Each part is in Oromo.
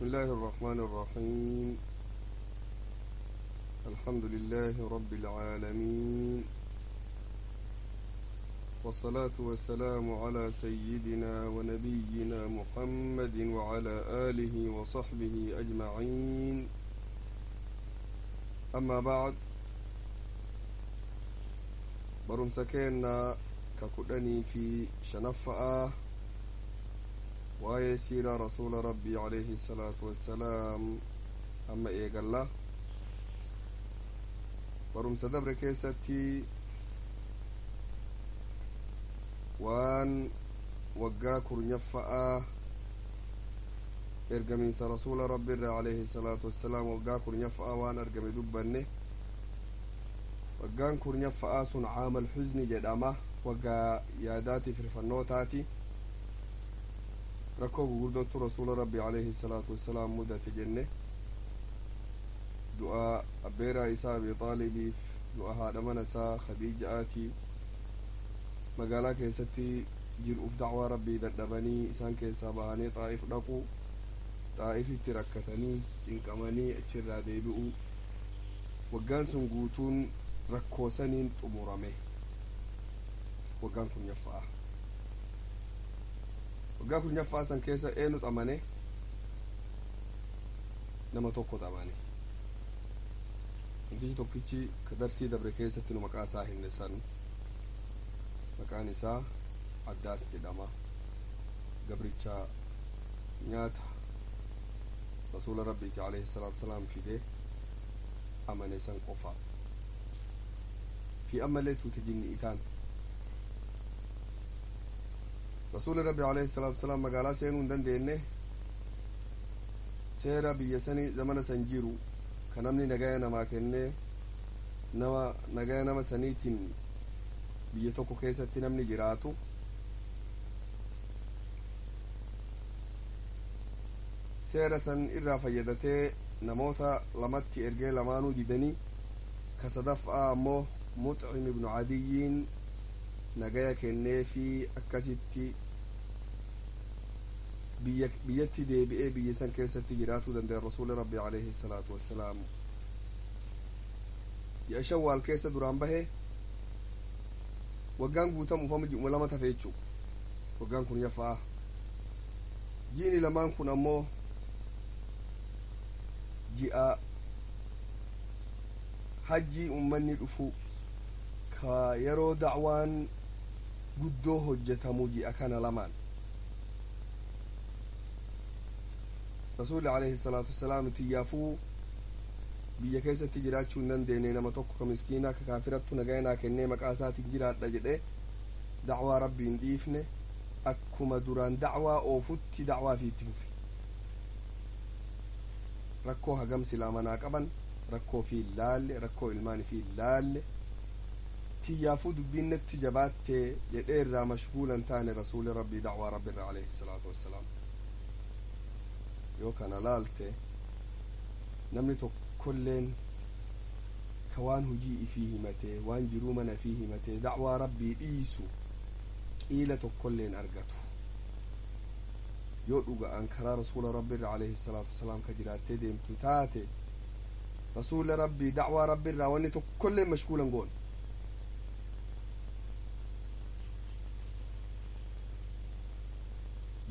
بسم الله الرحمن الرحيم. الحمد لله رب العالمين، والصلاة والسلام على سيدنا ونبينا محمد وعلى آله وصحبه أجمعين. أما بعد، barumsa ka kudhanii fi shanaffa'a waa'ee siiraa rasuula rabbii alayhi salaatu wassalaam amma eegalla. Barumsa dabre keessatti waan waggaa kurnyaffa'aa ergamiinsa rasuula rabbiirra alayhi salaatu wassalaam waggaa kurnyaffa'aa waan argame dubbanne. Waggaan kurnyaffa'aa sun caamal xuzni jedhama, waggaa yaadaatiif rifannootaati. Rakkoo gugurdootu rasuula rabbi alayhi salaatu wassalaam mudate jenne: du'a abbeeraa isaa Abi Xaalibiif, du'a haadha mana isaa Khadiija'aati, magaalaa keessatti jir'uuf dacwaa rabbii dadhabanii isaan keessaa bahanii Xaa'if dhaqu, Xaa'ifitti rakkatanii cinqamanii achirraa deebi'u. Waggaan sun guutuun rakkoo saniin xumurame. Waggaan kurnyaffaa, waggaa kurnyaffaa san keessa eenyu xamane? Nama tokko xamane, namtichi tokkichi ka darsii dabre keessatti nu maqaa isaa hinne san. Maqaan isaa Addaas jedhama. Gabricha nyaata rasuula rabbiiti alayhi salaatu wasalaam fide amane san qofa fi ammallee tuute jinni itaan. Rasuuli rabbi alayhi salaatu wasalaam magaalaa seenuu hin dandeenye. Seera biyya sani zamana san jiru ka namni nagaya namaa kennee nama nagaya nama saniitiin biyya tokko keessatti namni jiraatu, seera san irraa fayyadatee namoota lamatti ergee, lamaanuu didanii, ka sadaffaa ammoo Muxcim ibnu Cadiyyiin nagaya kennee fi akkasitti biyya biyyatti deebi'ee biyya san keessatti jiraatuu danda'e rasuuli rabbi alayhi salaatu wassalaam. Ji'a Shawwaal keessa duraan bahe. Waggaan guutamuuf amma ji'uma lama tafe jechuu. Waggaan kun yaffa'a, ji'ini lamaan kun ammoo ji'a hajjii ummanni dhufu, ka yeroo dacwaan guddoo hojjetamu ji'a kana lamaan. Rasuulli alayhi salaatu wassalaam tiyyaafuu biyya keessatti jiraachuu hin dandeenye. Nama tokko ka miskiinaa ka kaafirattu nagayanaa kennee maqaa isaatiin jiraadha jedhe dacwaa rabbii hin dhiifne. Akkuma duraan dacwaa oofutti dacwaa fi itti fufe. Rakkoo hagam silaa manaa qaban, rakkoo fi hin laalle, rakkoo ilmaanii fi hin laalle. Tiyyaafuu dubbiin natti jabaattee jedhee irraa mashguulan taane rasuuli rabbii dacwaa rabbi irra alayhi salaatu wassalaam. Yoo kana laalte, namni tokkolleen ka waan hujii ifii himatee, waan jiruu mana ifii himatee dacwaa rabbii dhiisu qiila tokkolleen argatu. Yoo dhuga'an karaa rasuula rabbi irra alayhi salaatu wassalaam ka jiraattee deemtu taate, rasuula rabbii dacwaa rabbi irraa wanni tokkolleen mashguulan goon.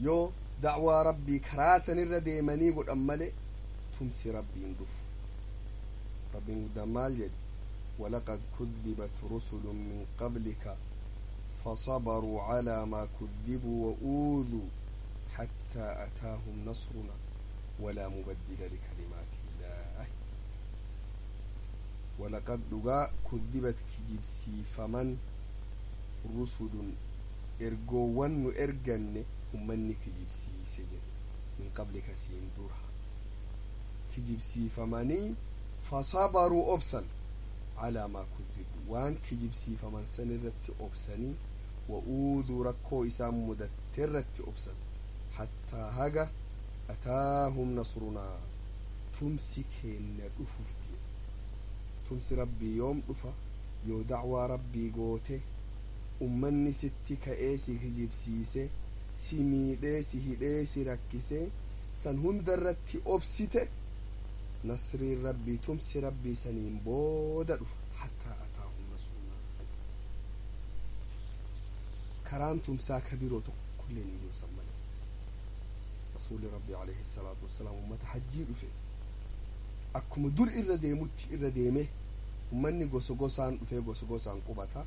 Yoo dacwaa rabbii karaa sanirra deemanii godhan male, tumsi rabbiin dhufu. Rabbiin guddaan maal jedhe? ولقد كذبت رسل من قبلك فصبروا على ما كذبوا وأوذوا حتى أتاهم نصرنا ولا مبدل لكلمات الله. ولقد dhugaa كذبت kijibsiifaman رسل ergoowwan nu erganne ummanni kijibsiise jedhe. من قبلك siin dura kijibsiifamanii, فصبروا obsan, على ما كذبوا waan kijibsiifaman san irratti obsanii, وأوذوا rakkoo isaan mudatte irratti obsan, حتى haga أتاهم نصرنا tumsi keenna dhufufti. Tumsi rabbii yoom dhufa? Yoo dacwaa rabbii goote, ummanni sitti ka'ee si kijibsiise, si miidhee, si hidhee, si rakkisee, San hunda irratti obsite, nasriin Rabbii, tumsi Rabbii saniin booda dhufa. Hattaa ataahum nasrunaa, karaan tumsaa ka biroo tokkollee hin jiru san malee. Rasuulli Rabbii alayhi salaatu wassalaam ummata hajjii dhufe akkuma dur irra deemutti irra deeme. Ummanni gosa gosaan dhufee gosa gosaan qubata.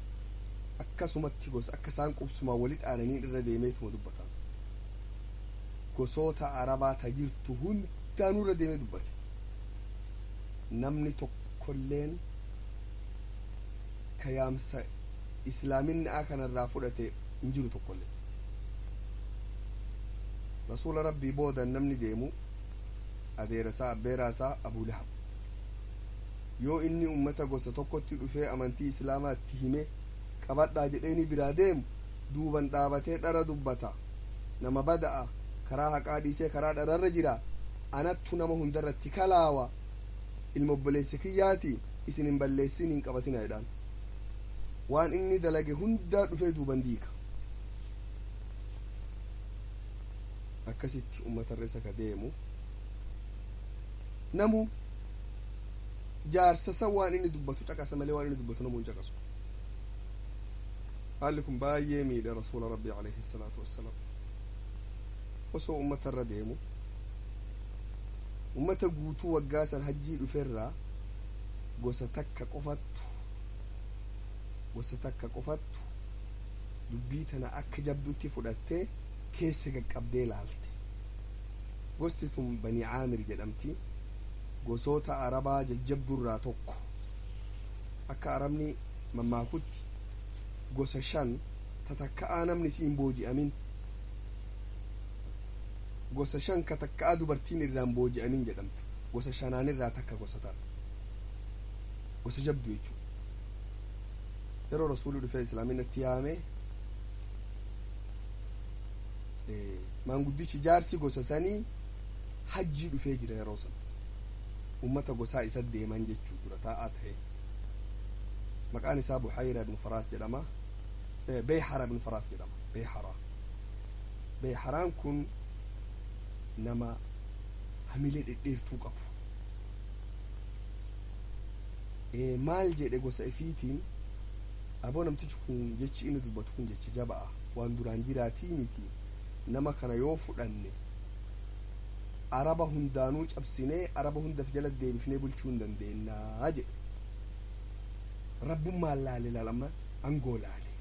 Akkasumatti gosa akka isaan qubsumaa walit aananii irra deemeetuma dubbatan. Gosoota Arabaa ta jirtu hundaanuu irra deemee dubbate. Namni tokkolleen ka yaamsa islaaminaa kanarraa fudhate hin jiru tokkollee. Rasuula Rabbii booda namni deemu adeera isaa, abbeeraa isaa, Abuu Lahab. Yoo inni ummata gosa tokkotti dhufee amantii islaamaatti hime, qabadhaa jedheeni biraa deemu, duuban dhaabatee dhara dubbata. Nama bada'a, karaa haqaa dhiisee karaa dhararra jira. Anattu nama hundarratti kalaawa, ilma obboleessa kiyyaati, isin hin balleessin, hin qabatina jedhaan. Waan inni dalage hundaa dhufee duuban diika. Akkasitti ummatarra isa ka deemu namu jaarsa san waan inni dubbatu caqasa malee waan inni dubbatu namu hin caqasu. Haalli kun baay'ee miidha Rasuula Rabbii alayhi salaatu wassalaam. Osoo ummatarra deemu, ummata guutuu waggaa san hajjii dhuferraa gosa takka qofattu, gosa takka qofattu dubbii tana akka jabdutti fudhattee keessa qaqqabdee laalte. Gosti tun Bani Caamir jedhamti, gosoota Arabaa jajjabdurraa tokko. Akka Arabni mammaakutti, gosa shan ta takka'aa namni si hin booji'amin, gosa shan ka takka'aa dubartiin irraa hin booji'amin jedhamtu. Gosa shanaanirraa takka gosa tana, gosa jabdu jechuudha. Yeroo Rasuulli dhufee islaaminatti yaame, maanguddichi jaarsi gosa sanii hajjii dhufee jira. Yeroo san ummata gosaa isa deeman jechuu dura taa'aa ta'e. Maqaan isaa Buhayra ibn Faraas jedhama, Beyhara ibn Faraas jedhama. Beyhara, Beyharaan kun nama hamilee dhedheertuu qabu. Maal jedhe gosa ifiitiin? Aboo, namtichi kun jechi inni dubbatu kun jechi jaba'a, waan duraan jiraatii miti. Nama kana yoo fudhanne Araba hundaanuu cabsinee Araba hundaf jala deebifnee bulchuu hin dandeennaa jedhe. Rabbummaan laale, laalama angoo laale.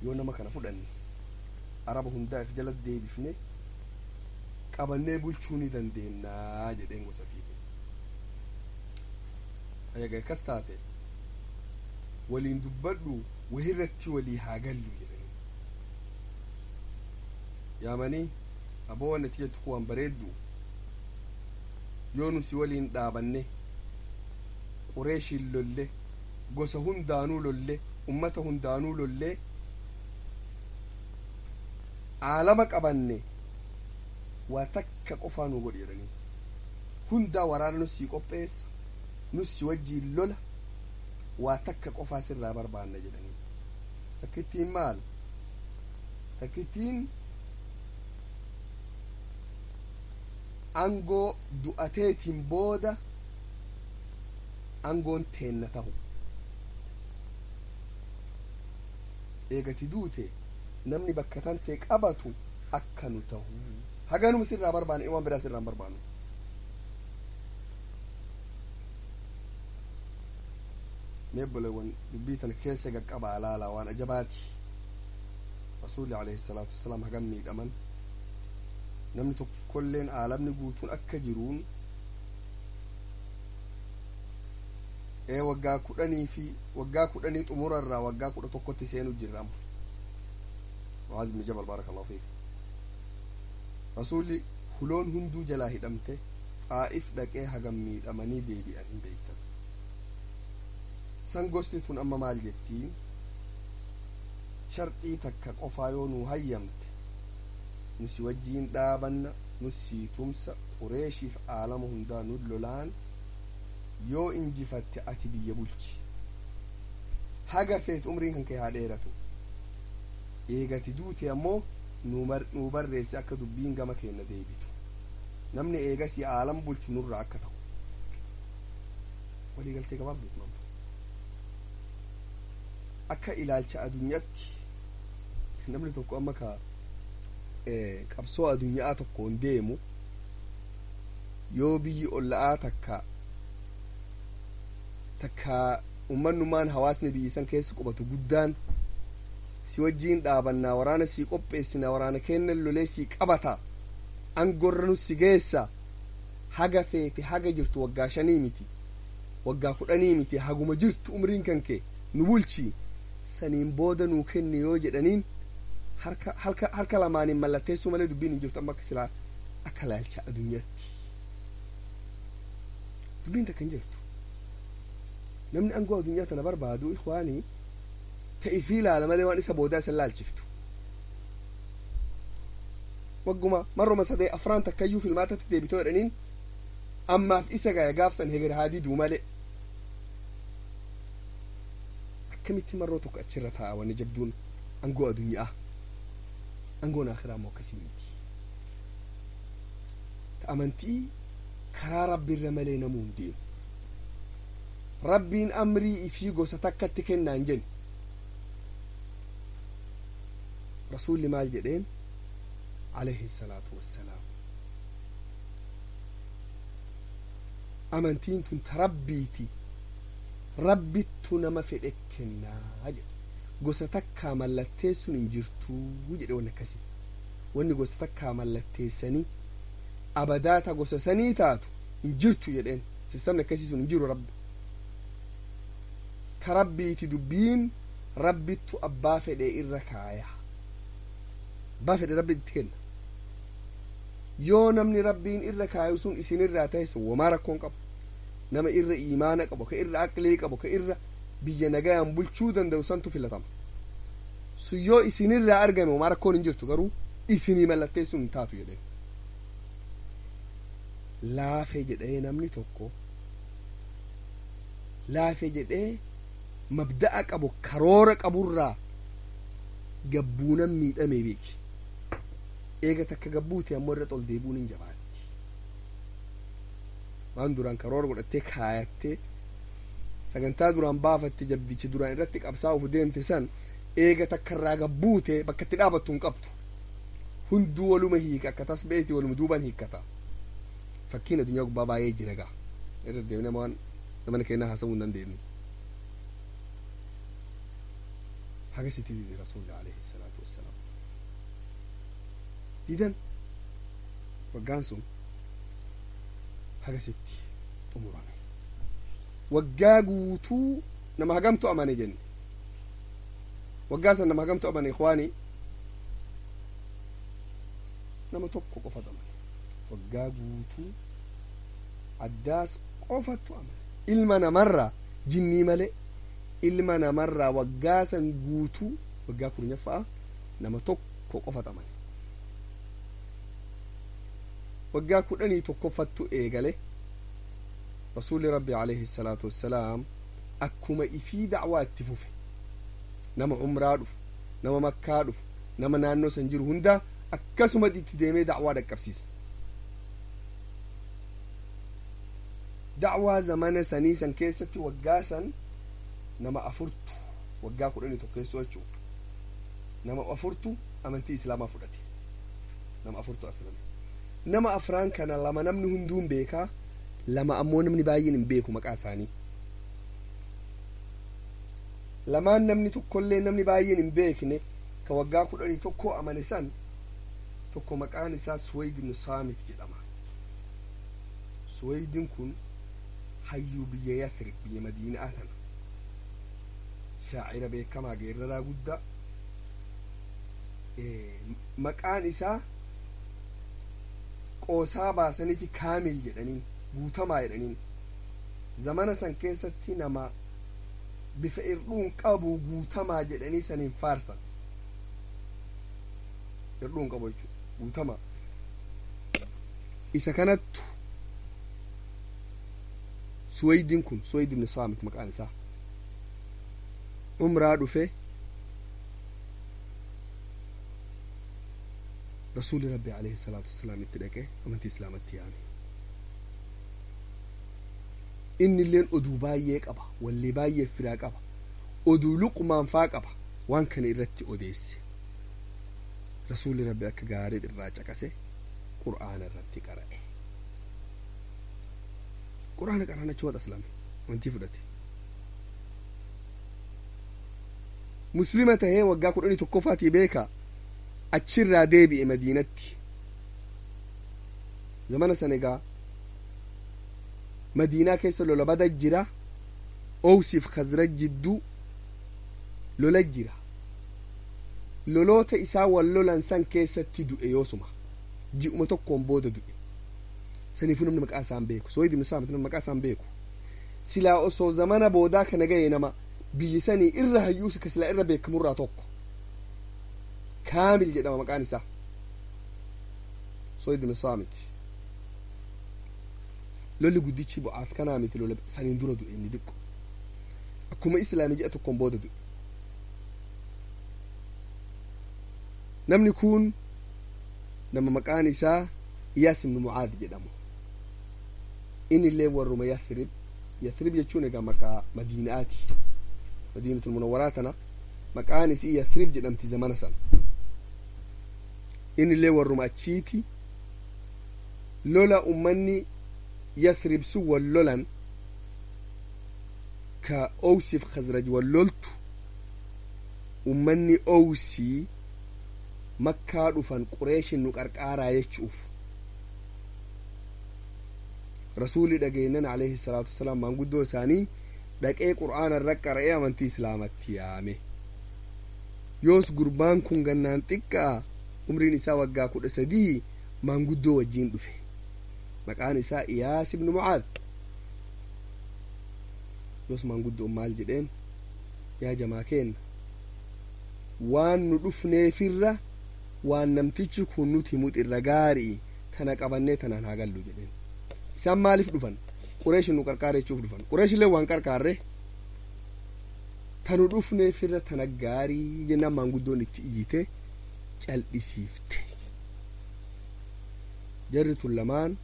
Yoo nama kana fudhanne Araba hundaaf jala deebifne qabannee bulchuu ni dandeennaa jedheen gosa fiite. Egaa akkas taate, waliin dubbadhu, wahirratti walii haa gallu jedhanii yaamanii. Aboo, wanni ati jettu kun waan bareeddu. Yoo nu si waliin dhaabanne, Qureeshiin lolle, gosa hundaanuu lolle, ummata hundaanuu lolle, aalama qabanne, waa takka qofaa nu godhi jedhanii. Hundaa waraana nu sii qopheessa, nus si wajjiin lola, waa takka qofaa sirraa barbaanna jedhanii. Takkittiin maal? Takkittiin angoo du'ateetiin booda angoon teenna tahu. Eegati duute namni bakka tantee qabatu akka nu tahu haganuma sirraa barbaanne, waan biraa sirraa hin barbaannu. Mee obboleewwan, dubbii tana keessa qaqqabaa laalaa, waan ajabaati. Rasuulli alayhi salaatu wassalaam hagam miidhaman, namni tokkolleen aalamni guutuun akka jiruun ee waggaa 10 fi waggaa 10 xumurarraa waggaa 11tti seenu jirra amma. Mucaaz ibn Jabal, baarakallahu fiik. Rasuulli huloon hunduu jalaa hidhamte. Xaa'if dhaqee hagam miidhamanii deebi'an hin beektan. San gosti tun amma maal jettiin? Sharxii takka qofaa yoo nu hayyamte, nu si wajjiin dhaabanna, nu sii tumsa, Qureeshiif aalama hundaa nu lolaan, yoo injifatte ati biyya bulchi, haga feet umriin kan kee haa dheeratu. Eegati duute ammoo nuu barreessi akka dubbiin gama keenna deebitu. Namni eegasii aalam bulchu nurraa akka ta'u waliigaltee gabaabduutu nama akka ilaalcha addunyaatti namni tokko amma ka qabsoo addunyaa tokkoon deemu yoo biyyi olla'aa takka takka uummannumaan hawaasni biyyi san keessa qubatu guddaan si wajjiin dhaabannaa waraana sii qopheessina waraana kennan lolee sii qabata angorra nu si geessa haga feete haga jirtu waggaa 5 miti waggaa 10 miti haguma jirtu umriin kan kee nu bulchi saniin booda nuu kenni yoo jedhaniin harka harka lamaaniin mallatteessuu malee dubbiin hin jirtu amma akka silaa akka laalcha addunyaatti dubbiin takka hin jirtu. Namni aangoo addunyaa tana barbaadu ikhwaanii ta'e fi ilaala malee waan isa boodaa isa laalchiftu. Wagguma marruma 3 4 takkayyuu filmaatatti deebitoo jedhaniin ammaaf isa gaya gaafsan heger haa diduu malee. Akkamitti marroo tokko achirra taa'a wanni jabduun aangoo addunyaa aangoon akhiraa immoo akkasii miti. Ta amantii karaa rabbiirra malee namuu hin deemu. Rabbiin amrii ifii gosa takkatti kennaan jennu. Rasuulli maal jedheen alayhi salaatu wassalaam amantiin tun ta rabbiiti rabbittu nama fedhe kennaa jedhe gosa takkaa mallatteessuun hin jirtuu jedhe wanni akkasii wanni gosa takkaa mallatteessanii abadaa ta gosa sanii taatu hin jirtu jedheen sistamni akkasii sun hin jiru rabbi ta rabbiiti dubbiin rabbittu abbaa fedhe irra kaaya abbaa fedhe rabbi itti kenna yoo namni rabbiin irra kaayu sun isinirraa ta'e sun womaa rakkoon qabu nama irra iimaana qabu ka irra aqlii qabu ka irra biyya nagayaan bulchuu danda'u santu filatama sun yoo isinirraa argame womaa rakkoon hin jirtu garuu isinii mallatteessuun hin taatu jedhee laafe jedhee namni tokko laafe jedhee mabda'a qabu karoora qaburraa gabbuunan miidhame beeki eega takka gabbuute ammoo irra ol deebi'uun hin jabaatti waan duraan karoora godhattee kaayattee sagantaa duraan baafatte jabdichi duraan irratti qabsaa'uuf deemte san eega takka irraa gabbuute bakka itti dhaabattu hin qabdu hunduu waluma hiika akka tasbeeti waluma duuban hiikkata fakkiin addunyaa gubbaa baay'ee jira gaa irra deemnee waan zamana keenyaa haasa'uu hin dandeenyu hagasitti dide rasuulli alayhi salaatu wassalaam didan waggaan sun hagasitti xumurame waggaa guutuu nama hagamtu amane jenne waggaa san nama hagamtu amane ikhwaani nama tokko qofatu amane waggaa guutuu addaas qofatu amane ilma namarraa jinnii malee ilma namarraa waggaa san guutuu waggaa 10ffaa nama tokko qofatu amane waggaa 11ffattu eegale rasuulli rabbi alayhi salaatu wassalaam akkuma ifii dacwaa itti fufe nama umraa dhufu nama makkaa dhufu nama naannoo san jiru hunda akkasuma itti deemee dacwaa dhaqqabsiisa dacwaa zamana sanii san keessatti waggaa san nama afurtu waggaa 11 keessoo jechuu nama afurtu amantii islaamaa fudhate nama afurtu aslame nama afraan kana lama namni hunduun beekaa lama ammoo namni baay'een hin beeku maqaa isaanii lamaan namni tokkollee namni baay'een hin beekne ka waggaa 11 amane san tokko maqaan isaa Suwayd ibn Saamit jedhama Suwaydin kun hayyuu biyya Yathrib biyya Madiinaa tana shaacira beekamaa geerraraa guddaa maqaan isaa qoosaa baasaniifi kaamil jedhaniin guutamaa jedhaniin zamana san keessatti nama bifa irdhuun qabu guutamaa jedhanii saniin faarsan irdhuun qabu jechuudha guutamaa isa kanattu suwaydiin kun Suwayd ibn Saamit maqaan isaa umraa dhufe Rasuulli Rabbi alayhi salaatu wassalaam itti dhaqee amantii islaamatti yaame. Inni illeen oduu baay'ee qaba, wallee baay'ee firaa qaba, oduu Luqmaan faa qaba. Waan kana irratti odeesse. Rasuulli Rabbi akka gaarii irraa caqase, qur'aana irratti qara'e. Qur'aana qara'an achumatti aslame, amantii fudhate. Muslima tahee waggaa 11ffaatii beeka. Achirraa deebi'e Madiinatti. Zamana san egaa Madiinaa keessa lola bada jira. Owsiif Khazraj jidduu lola jira. Loloota isaa wal lolan san keessatti du'e. Yoosuma ji'uma tokkoon booda du'e. Saniifuu namni maqaa isaan beeku Suwayd ibnu Saamit, namni maqaa isaan beeku. Silaa osoo zamana boodaa kana ga'e, nama biyyi sanii irra hayyuusa ka silaa irra beekamurraa tokko Kaamil jedhama maqaan isaa, Suwayd ibnu Saamit. Lolli guddichi bu'aaf kanaa miti, lola saniin dura du'e. Inni diqqo akkuma islaamii ji'a tokkoon booda du'e. Namni kun nama maqaan isaa Iyaas ibnu Mucaad jedhamu. Inni illee warruma Yathrib. Yathrib jechuun egaa maqaa Madiinaati, Madiinatul Munawwaraa tana maqaan isii Yathrib jedhamti zamana san. Inni illee warruma achiiti. Lola ummanni Yathrib sun wal lolan ka Owsiif Khazraj wal loltu, ummanni Owsii Makkaa dhufan Qureeshin nu qarqaaraa jechuuf. Rasuulli dhageennan alayhi salaatu wasalaam maanguddoo isaanii dhaqee qur'aana irra qara'ee amantii islaamatti yaame. Yoos gurbaan kun gannaan xiqqaa, umriin isaa waggaa 13, maanguddoo wajjiin dhufe. Maqaan isaa Iyaas ibnu Mucaad. Yoos maanguddoon maal jedheen? "Yaa jamaa keenna, waan nu dhufneefirra waan namtichi kun nuti himu irra gaarii tana qabannee tanaan haa gallu" jedheen. Isaan maaliif dhufan? Qureesh nu qarqaare jechuuf dhufan. Qureeshillee waan qarqaarre tanu dhufneefirra tana gaarii jennaan maanguddoon itti iyyite, cal'isiifte. Jarri tun lamaan,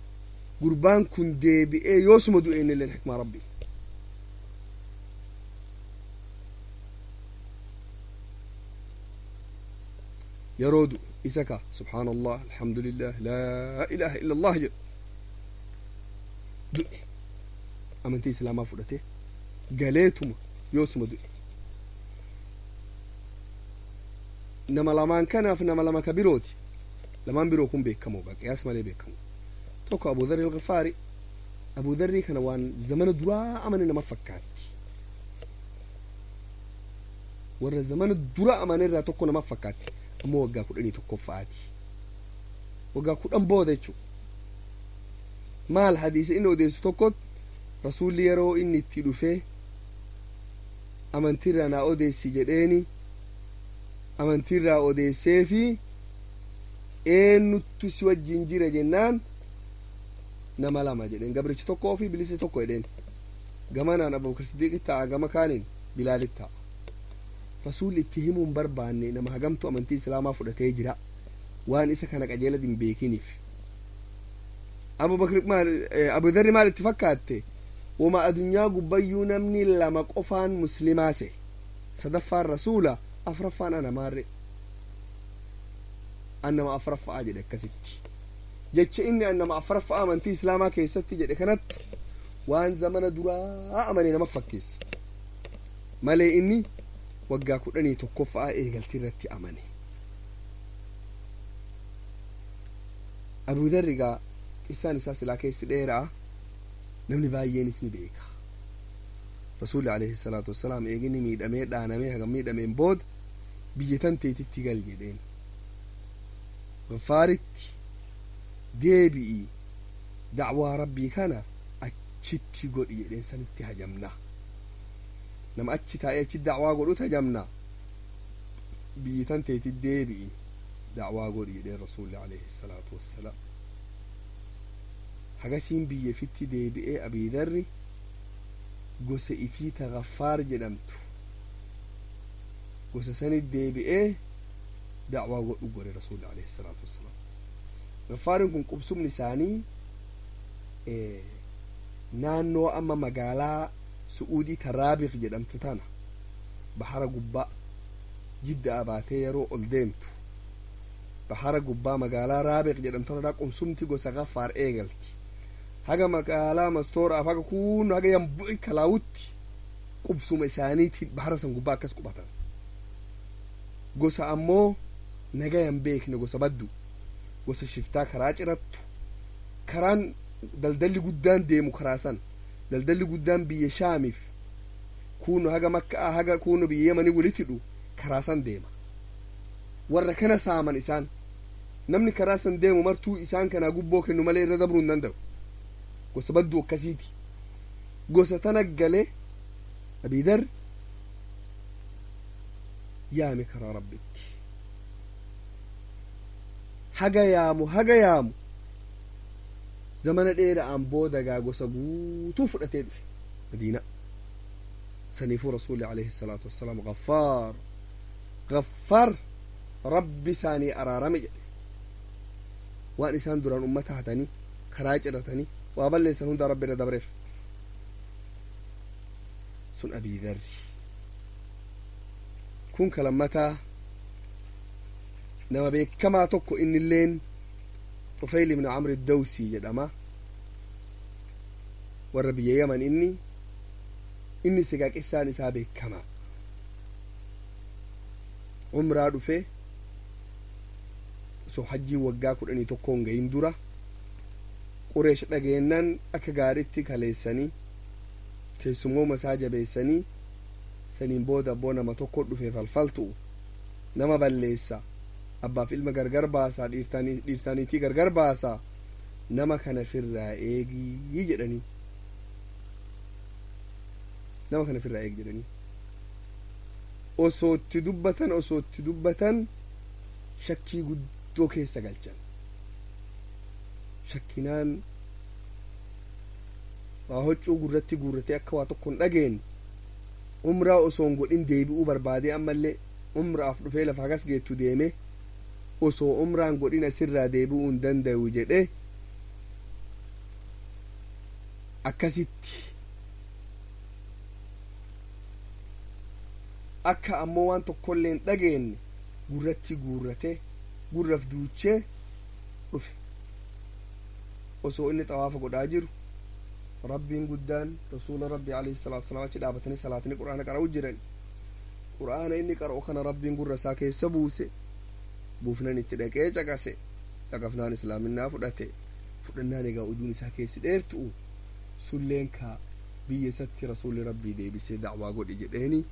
gurbaan kun deebi'ee yoosuma du'e innilleen, hikmaa Rabbi. Yeroo du'u isa ka "Subhaanallah, alhamdulillah, laa ilaaha illa Allah" jedhu du'e. Amantii islaamaa fudhate galeetuma yoosuma du'e. Nama lamaan kanaaf nama lama ka birooti. Lamaan biroo kun beekamoo qiyaas malee beekamu. Tokko Abu Dharri al-Ghifaari. Abu Dharrii kana waan zamana duraa amane nama fakkaatti. Warra zamana dura amane irraa tokko nama fakkaatti. Ammoo waggaa 11ffaati, waggaa 10 booda jechuu. Maal hadiisa inni odeessu tokko, rasuulli yeroo inni itti dhufee "Amantiirraa naa odeessi" jedheeni, amantiirraa odeessee fi "Eenyuttu si wajjin jira?" jennaan, "Nama lama" jedheen. "Gabrichi tokkoo fi bilisi tokko" jedheen. Gamanaan Abubakar Sidiiqi ta'a, gama kaaniin Bilaalit ta'a. Rasuulli itti himuun barbaanne nama hagamtu amantii islaamaa fudhatee jira, waan isa kana qajeela hin beekiniif. Abubakar maal, Abu Dharri maal itti fakkaatte? Wama adunyaa gubbayyuu namni lama qofaan muslimaa se, sadaffaan rasuula, afraffaan ana. Maarre an nama afraffaa jedhe. Akkasitti jecha inni an nama afraffaa amantii islaamaa keessatti jedhe kanatti waan zamana duraa amane nama fakkeessa malee, inni waggaa 11ffaa eegaltii irratti amane. Abu Dharri gaa qissaan isaa silaa keessi dheeraa, namni baay'eenis ni beeka. Rasuulli alayhi salaatu wassalaam eegini miidhamee dhaanamee hagam miidhameen booda "Biyya tan teetitti gal" jedheen. "Ghafaaritti deebi'i, dacwaa Rabbii kana achitti godhi" jedheen. Sanitti hajamna, nama achi taa'ee achi dacwaa godhut hajamna. "Biyyi tan teetitti deebi'i, dacwaa godhi" jedheen rasuulli alayhi salaatu wassalaam. Hagasiin biyya ifitti deebi'ee Abiidarri gosa ifii ta Gaffaar jedhamtu, gosa sanit deebi'ee. Da'waa godhu gore Rasuulli alayhi salaatu wassalaam. Gaffaarin kun qubsumni isaanii naannoo amma magaalaa Su'uudii Taraabiq jedhamtu tana, bahara gubbaa Jidda'a baatee yeroo ol deemtu, bahara gubbaa magaalaa Raabiq jedhamtu tanarraa qubsumti gosa Gaffaar eegalti. Haga magaalaa Mastooraaf, haga kun, haga Yambu'i kalaawutti qubsuma isaaniitiin bahara san gubbaa akkas qubatan. Gosa ammoo nagayan beekne, gosa baddu, gosa shiftaa karaa cirattu. Karaan daldalli guddaan deemu karaa san, daldalli guddaan biyya Shaamiif kunu haga Makka'a haga kunu biyya Yamanii walitti hidhu karaa san deema. Warra kana saaman isaan. Namni karaa san deemu martuu isaan kanaa gubboo kennu malee irra dabruu hin danda'u. Gosa badduu akkasiiti. Gosa tana galee Abiidar yaame karaa Rabbitti. Haga yaamu, haga yaamu, zamana dheera'aan booda gosa guutuu fudhatee dhufe Madiina. Saniifuu Rasuulli alayhi salaatu wassalaam "Gaffaar, Gaffaar Rabbi isaanii araarame" jedhe. Waan isaan duraan ummata hatanii, karaa ciratanii, waa balleessan hundaa Rabbi irra dabreef. Sun Abiidarri kun kalammataa. Nama beekamaa tokko innilleen Xufeyl ibn Amri Dawsii jedhama, warra biyya Yaman. Inni sigaa qissaan isaa beekamaa. Umraa dhufe osoo hajjii waggaa 11n gahin dura. Qureesh dhageennan akka gaaritti kaleessanii keessummooma isaa jabeessanii. Saniin booda abboo nama tokko dhufe, falfaltu'u, nama balleessa, abbaaf ilma gargar baasaa, dhiirsaaniitii gargar baasaa, nama kana firraa eegii jedhanii. Nama kana firraa eegi jedhanii osoo itti dubbatan, osoo itti dubbatan, shakkii guddoo keessa galchan. Shakkinaan waa huccuu gurratti guurratee akka waa tokko hin dhageenye umraa osoo hin godhin deebi'uu barbaadee. Ammallee umraaf dhufee lafa hagas geettu deeme, osoo umraan godhin asirraa deebi'uu hin danda'u jedhe. Akkasitti akka ammoo waan tokkollee hin dhageenye gurratti guurratee, gurraf duuchee dhufe. Osoo inni xawaafa godhaa jiru, Rabbiin guddaan Rasuula Rabbii alayhi salaatu wasalaam achi dhaabatanii salaatanii Qur'aana qara'u jiran. Qur'aana inni qara'u kana Rabbiin gurra isaa keessa buuse. Buufnan itti dhaqee caqase. Caqafnaan islaaminaa fudhate. Fudhannaan egaa oduun isaa keessi dheertu'u. Sulleen kaa biyya isatti Rasuulli Rabbii deebisee dacwaa godhe jedheeni.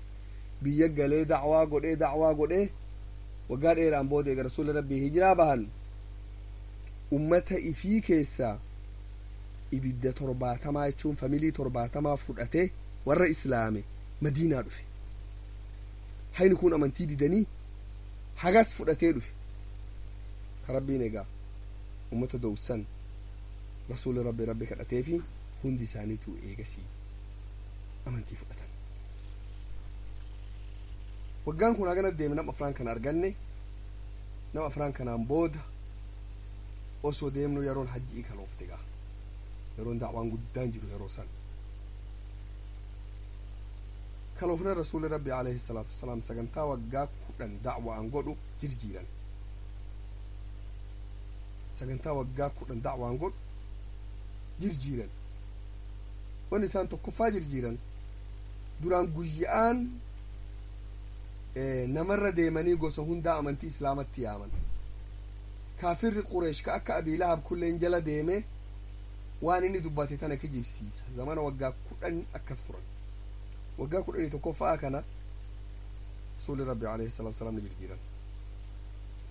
Biyya galee dacwaa godhee, dacwaa godhee, waggaa dheeraan booda eega Rasuulli Rabbii hijiraa bahan, ummata ifii keessaa ibidda 70 jechuun familii 70 fudhatee warra islaame Madiinaa dhufe. Hayni kun amantii didanii hagas fudhatee dhufe. Ka Rabbiin egaa ummata dowsan Rasuuli Rabbi Rabbi kadhatee fi hundi isaaniitu eegasii amantii fudhatan. Waggaan kun hagana deeme. Nama afraan kana arganne. Nama afraan kanaan booda osoo deemnu yeroon hajji'ii kaloofte gaa, yeroon dacwaan guddaan jiru yeroo san kaloofne. Rasuuli Rabbi alayhi salaatu wasalaam sagantaa waggaa 10 dacwaan godhu jirjiiran. Sagantaa waggaa 10 dacwaan godhu jirjiiran. Wanni isaan tokkoffaa jirjiiran, duraan guyya'aan namarra deemanii gosa hundaa amantii islaamatti yaaman. Kaafirri Qureesh ka akka Abii Lahab kulleen jala deeme waan inni dubbate tana kijibsiisa. Zamana waggaa 10 akkas turan. Waggaa 11ffaa kana Rasuuli Rabbi alayhi salatu wasalaam ni jirjiiran.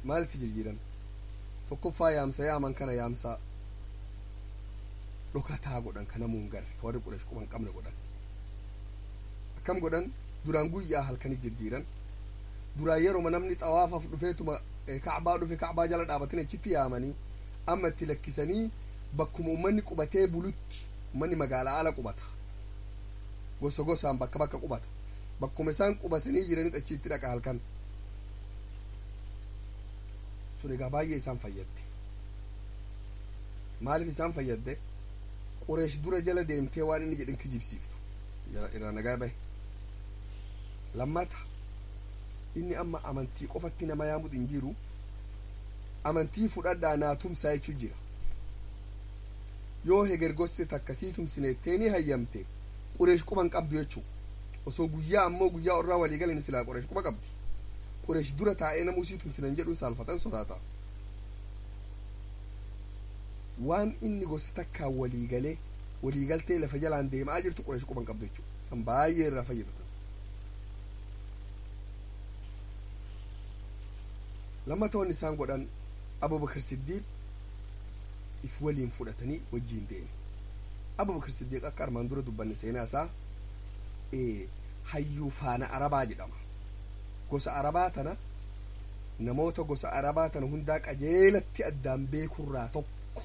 Maalitti jirjiiran? Tokkoffaa yaamsa yaaman kana yaamsa dhokataa godhan, ka namuu hin garre, ka warri Qureesh quban qabne godhan. Akkam godhan? Duraan guyyaa halkani jirjiiran. Duraan yeroma namni xawaafaaf dhufeetuma Kacbaa dhufe, Kacbaa jala dhaabatanii achitti yaamanii. Amma itti lakkisanii bakkuma ummanni qubatee bulutti. Ummanni magaalaa ala qubata, gosa gosaan bakka bakka qubata. Bakkuma isaan qubatanii jiranitti achitti dhaqa halkan. Sun egaa baay'ee isaan fayyadde. Maaliif isaan fayyadde? Qureesh dura jala deemtee waan inni jedhin kijibsiiftu irraa nagaa bahe. Lammata, inni amma amantii qofatti nama yaamut hin jiru. Amantii fudhadhaa naa tumsaa jechuu jira. Yoo heger gosti takka sii tumsinettee ni hayyamte, Qureesh quban qabdu jechuu. Osoo guyyaa ammoo guyyaa orraa walii galani silaa Qureesh quba qabdi. Qureesh dura taa'ee namuu sii tumsinan jedhu saalfatan sodaata. Waan inni gosa takkaan walii galee waliigaltee lafa jalaan deemaa jirtu Qureesh quban qabdu jechuu. San baay'ee irraa fayyadatan. Lammata, wanni isaan godhan, Abubakar Siddiiq if waliin fudhatanii wajjiin deeme. Abubakar Siddiiq akka armaan dura dubbanne seenaa isaa hayyuu faana Arabaa jedhama. Gosa Arabaa tana, namoota gosa Arabaa tana hundaa qajeelatti addaan beekurraa tokko.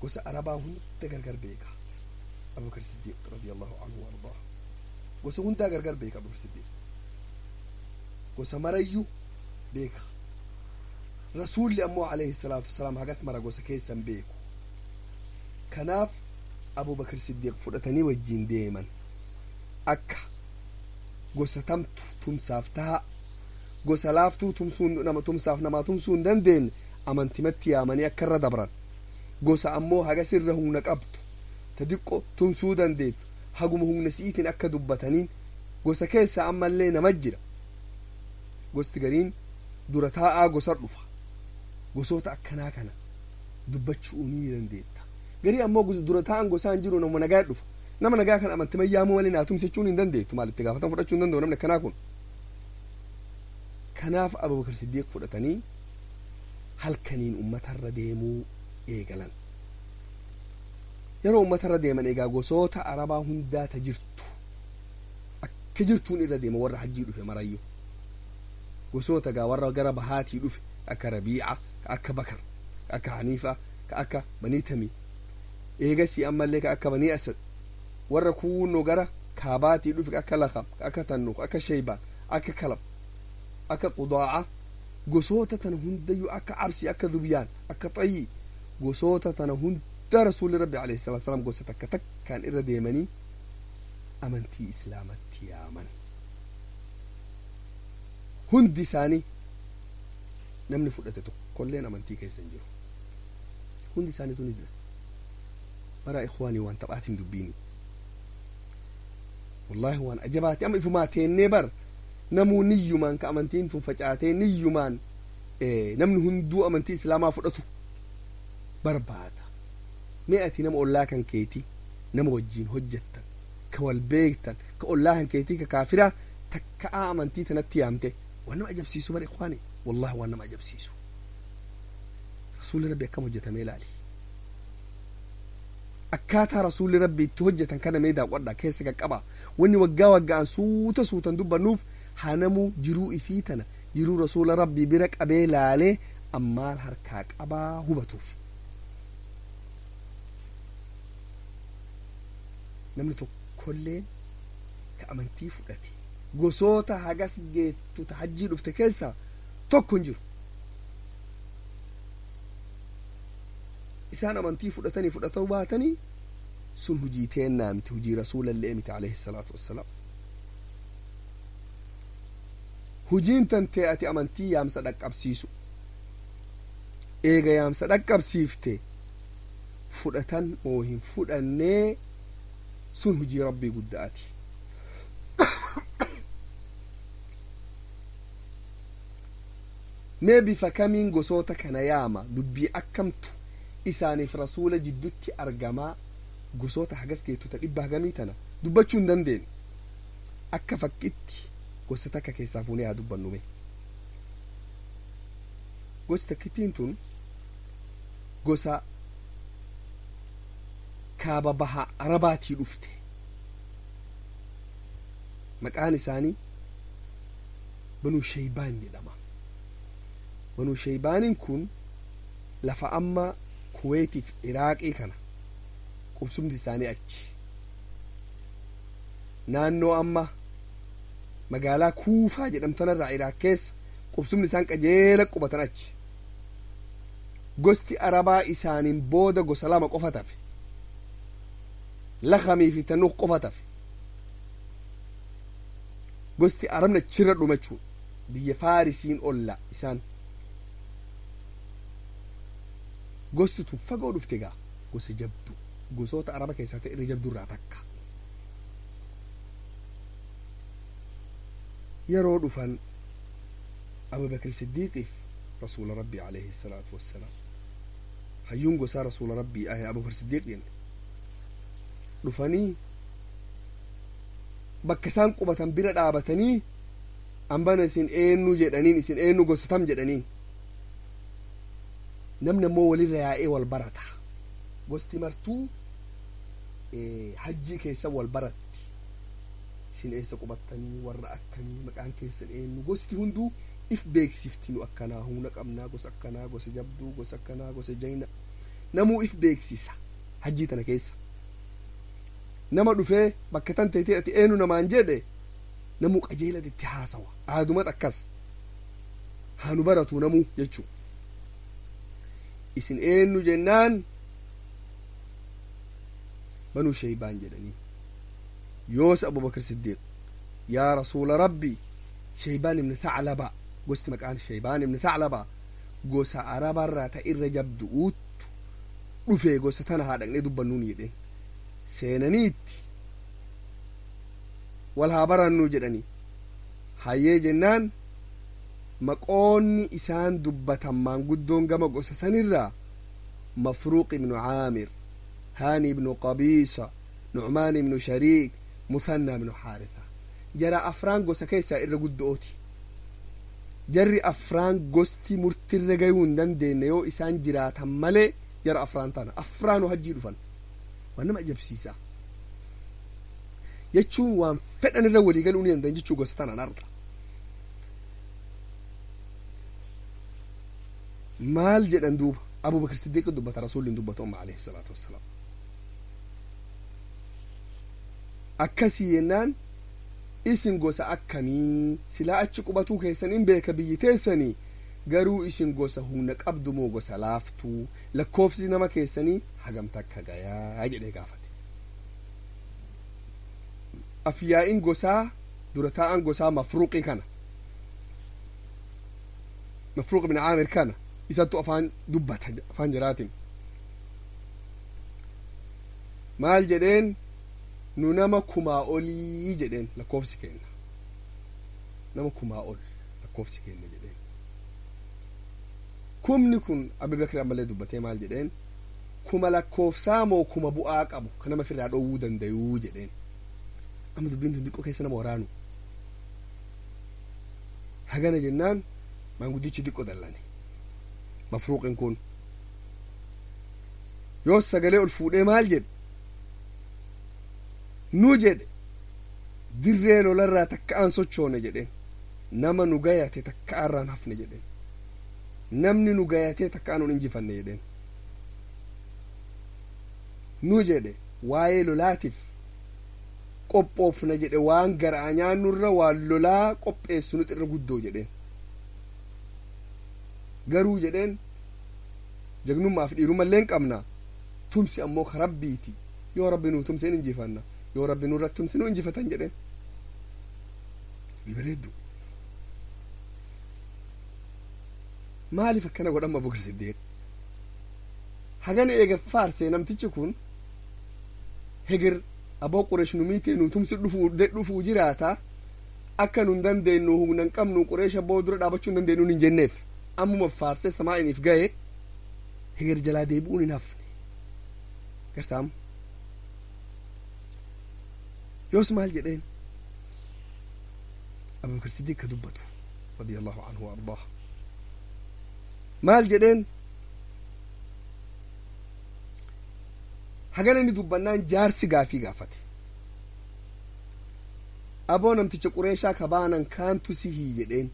Gosa Arabaa hunda gargar beeka Abubakar Siddiiq radiyallahu anhu wa ardaa. Gosa hundaa gargar beeka Abubakar Siddiiq, gosa marayyuu beeka. Rasuulli ammoo alayhi salaatu wasalaam hagas mara gosa keessan beeku. Kanaaf Abubakar Siddiiq fudhatanii wajjiin deeman. Akka gosa tamtu tumsaaf taha, gosa laaftuu tumsuu nama tumsaaf namaa tumsuu hin dandeenye amantimatti yaamanii akka irra dabran, gosa ammoo hagas irra humna qabdu ta diqqo tumsuu dandeettu haguma humna si'iitiin akka dubbataniin. Gosa keessa ammallee nama jira. Gosti gariin dura taa'aa gosa dhufa. Gosoota akkanaa kana dubbachuu ni dandeetta. Garii ammoo dura taa'an gosaan jiru nama nagaa dhufa. Nama nagaa kan amantima yaamuu malee naa tumsichuun hin dandeettu. Maal itti gaafatan fudhachuu hin danda'u namni akkanaa kun. Kanaaf Abubakar Siddiiq fudhatanii halkaniin ummatarra deemuu eegalan. Yeroo ummatarra deeman egaa gosoota Arabaa hundaa ta jirtu akka jirtuun irra deema. Warra hajjii dhufe marayyuu, gosoota gaa warra gara bahaatii dhufe, akka Rabiica, ka akka Bakar, ka akka Haniifa, ka akka Banii Tamii, eegasii ammallee ka akka Banii Asad, warra kuunnoo gara kaabaatii dhufe, ka akka Lakam, ka akka Tannu, ka akka Shaybaan, akka Kalab, akka Qudaaca, gosoota tana hundayyuu, akka Cabsi, akka Dubyaan, akka Xayyi, gosoota tana hunda Rasuulli Rabbi alayhi salaatu salaam gosa takka takkaan irra deemanii amantii Islaamatti yaaman. Hundi isaanii namni fudhate tokkolleen amantii keessa hin jiru. Hundi isaaniitu ni jira. Bara ikhwaanii, waan taphaatiin dubbiini. Wallaahi waan ajabaati. Amma ifumaa teennee bar namuu niyyumaan ka amantiin tun facaatee niyyumaan namni hunduu amantii Islaamaa fudhatu barbaada. Mee ati nama ollaa kan keetii, nama wajjiin hojjettan, ka wal beektan, ka ollaa kan keetii, ka kaafiraa takka'aa amantii tanatti yaamte, waan nama ajabsiisu bar ikhwaani. Wallahi waan nama ajabsiisu. Rasuulli Rabbi akkam hojjetamee ilaali. Akkaataa Rasuulli Rabbi itti hojjetan kana mee daawwadha, keessa qaqqaba. Wanni waggaa waggaan suuta suutan dubbannuuf hanamuu jiruu ifii tana jiruu Rasuula Rabbii bira qabee laalee ammaal harkaa qabaa hubatuuf. Namni tokkolleen ka amantii fudhate gosoota hagas geettu ta hajjii dhufte keessaa tokko hin jiru. Isaan amantii fudhatanii fudhatuu baatanii sun hujii teennaa miti, hujii Rasuulallee miti alayhi salaatu wassalaam. Hujiin tantee ati amantii yaamsa dhaqqabsiisu. Eega yaamsa dhaqqabsiifte, fudhatan moo hin fudhannee sun hujii Rabbii guddaati. Mee bifa kamiin gosoota kana yaama? Dubbii akkamtu isaaniif Rasuula jiddutti argamaa? Gosoota hagas geettota dhibba hagamii tana dubbachuu hin dandeenye. Akka fakkitti gosa takka keessaa fuunee haa dubbannu. Mee gosi takkittiin tun gosa kaaba baha Arabaatii dhufte. Maqaan isaanii Banuu Shaybaan jedhama. Banuu Shaybaaniin kun lafa amma Kuweetiif Iraaqii kana qubsumti isaanii achi, naannoo amma magaalaa Kuufaa jedhamtanarraa Iraaq keessa Qubsumni isaan qajeela qubatan achi. Gosti arabaa isaaniin booda gosa lama qofa tafe, Lakamii fi Tanuuq qofa tafe. Gosti arabni achirra dhumachuu biyya Faarisiin olla isaan. Gosti tun fagoo dhufte gaa, gosa jabdu, gosoota araba keessaa ta'e irra jabdu irraa takka. Yeroo dhufan Abubakr Siddiiqiif rasuula Rabbii alayhi salaatu wassalaam, hayyuun gosaa rasuula Rabbii ahe Abubakr Siddiiqiin dhufanii bakka isaan qubatan bira dhaabatanii, ambana isin eenyu jedhaniin, isin eenyu, gosa tam jedhaniin. Namni ammoo walirra yaa'ee wal barata. Gosti martuu hajjii keessa wal baratti. Isin eessa qubattanii, warra akkamii, maqaan keessan eenyu, gosti hunduu if beeksifti. Nu akkanaa, humna qabnaa, gosa akkanaa, gosa jabduu, gosa akkanaa, gosa jayna. Namuu if beeksisa hajjii tana keessa. Nama dhufee bakka tan teetee ati eenyu namaan jedhe, namuu qajeelati itti haasawa. Aadumat akkas haa nu baratu namuu jechuu. Isin eenyu jennaan, Banuu Shaybaan jedhanii. Yoos Abubakr Siddiiq, yaa rasuula Rabbi, Shaybaan ibni Thaclaba, gosti maqaan Shaybaan ibni Thaclaba, gosa arabarraa ta irra jabdu'uuttu dhufee, gosa tana haa dhaqnee dubbannuun jedheen. Seenaniitti wal haa barannuu jedhanii. Hayyee jennaan, maqoonni isaan dubbatan maanguddoon gama gosa sanirraa Mafruuq ibnu Caamir, Haani ibnu Qabiisa, Nucmaan ibnu Shariik, Muthannaa ibnu Xaarisa. Jara afraan gosa keessaa irra guddo'ooti. Jarri afraan gosti murtirra gayuu hin dandeenye yoo isaan jiraatan malee. Jara afraan tana afraanuu hajjii dhufan. Waan nama ajabsiisa jechuun waan fedhan irra walii galuu ni danda'an jechuu gosa tanaan arga. Maal jedhan duuba? Abubakar Siddiiqi dubbata, rasuulli hin dubbatu amma alayhi salaatu wassalaam. Akkasii jennaan, isin gosa akkamii? Silaa achi qubatuu keessan in beeka biyyi teessanii, garuu isin gosa humna qabdu moo gosa laaftuu? Lakkoofsi nama keessanii hagam takka gayaa jedhee gaafate. Afyaa'in gosaa, dura taa'an gosaa Mafruuqii kana, Mafruuq ibn Caamir kana, isattu afaan dubbata afaan jiraatin. Maal jedheen? Nu nama 1000 olii jedheen. Lakkoofsi kenna nama 1000 ol lakkoofsi kenna jedheen. Kumni kun, Abubakr ammallee dubbatee maal jedheen? Kuma lakkoofsaa moo kuma bu'aa qabu kan nama ofirraa dhoowwuu dandayuu jedheen. Amma dubbiin tun xiqqoo keessa nama waraanu. Hagana jennaan maanguddichi xiqqoo dallane. Mafruuqin kun yoo sagalee ol fuudhee maal jedhe? Nu jedhe, dirree lolarraa takka aan sochoone jedheen, nama nu gayate takka arraan hafne jedheen, namni nu gayatee takka aan injifanne jedheen. Nu jedhe, waa'ee lolaatiif qophoofna jedhe, waan garaa nyaannurra waan lolaa qopheessu nuti irra guddoo jedheen. Garuu jedheen, jagnummaaf dhiirumallee hin qabna, tumsi ammoo ka Rabbiiti. Yoo Rabbi nuu tumse in injifanna, yoo Rabbi nurratti tumse nu injifatan jedheen. Bareeddu. Maaliif akkana godhama Abubakar Siddiiq? Hagana eega faarsee namtichi kun, hegir aboo Qureesh nu miitee nu tumsi dhufuu jiraata, akka nun dandeenyu humna hin qabnu, Qureesh aboo dura dhaabachuu hin dandeenyu hin jenneef. Ammuma faarsee samaa'iniif gahe, heger jalaa deebi'uun hin hafne. Gartaam yoos maal jedheen Abubakar Siddiiq ka dubbatu radiyallahu anhu wa ardaah? Maal jedheen? Hagana inni dubbannaan jaarsi gaafii gaafate: aboo namticha Qureeshaa ka baanan kaantu sihii jedheen.